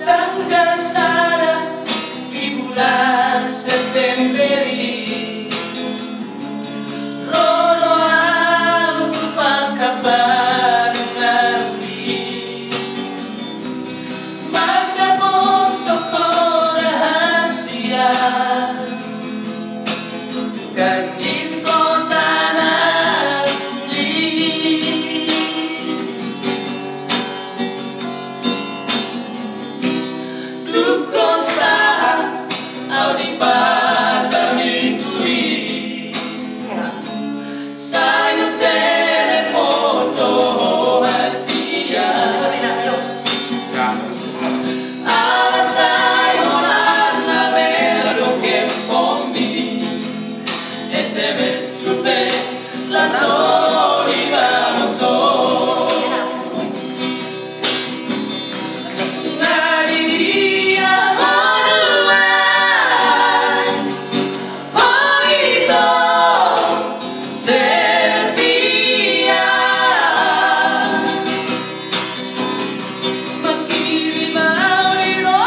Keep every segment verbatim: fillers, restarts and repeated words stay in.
Tanggal sada di bulan September i, ro do au tu pangkabar na uli, mandapothon ho rahasia. Gadis kota na uli. Dung sahat au di pasar Minggu i, sai hutelepon do ho rahasia. Ala sai holan na mela do handphone mi, S M S dope laos so dibalos ho. Nga di dia ho nuaeng, ho ito Selfie. Mangkirim au di ro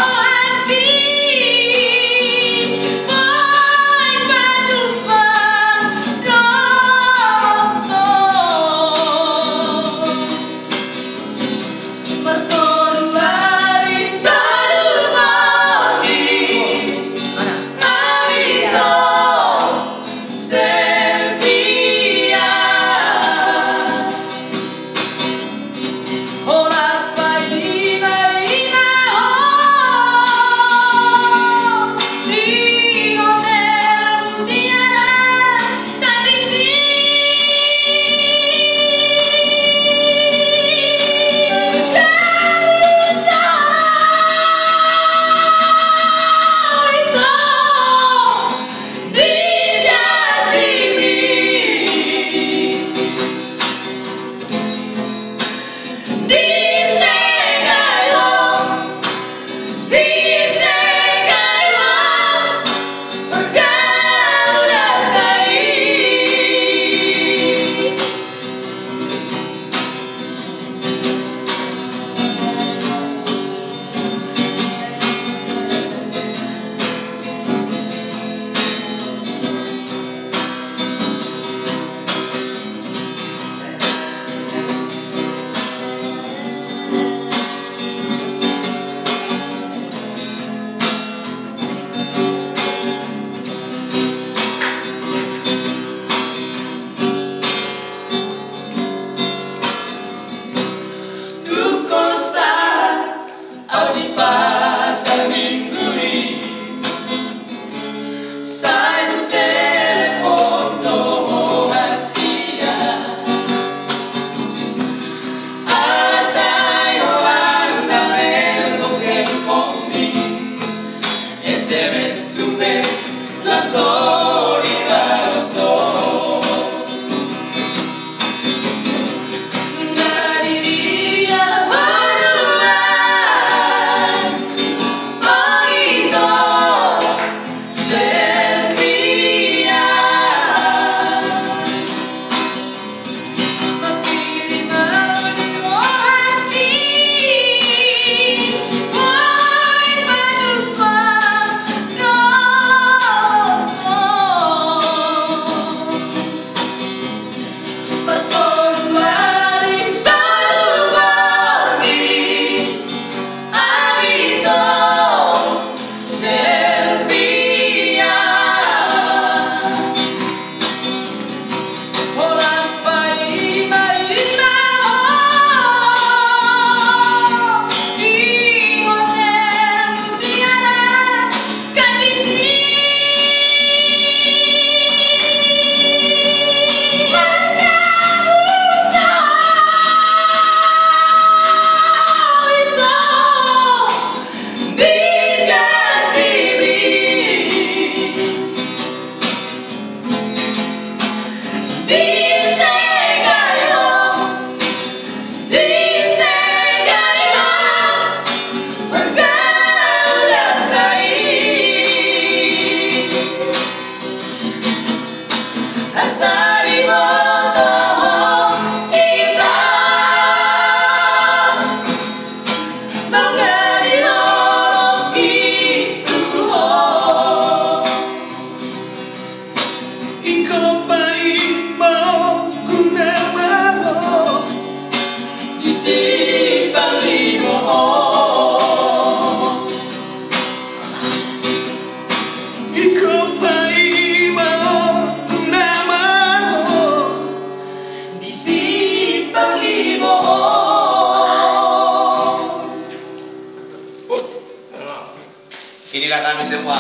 Inilah kami semua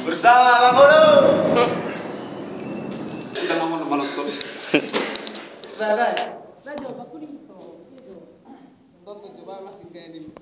bersama Bang Ulu. Kita mau malam terus.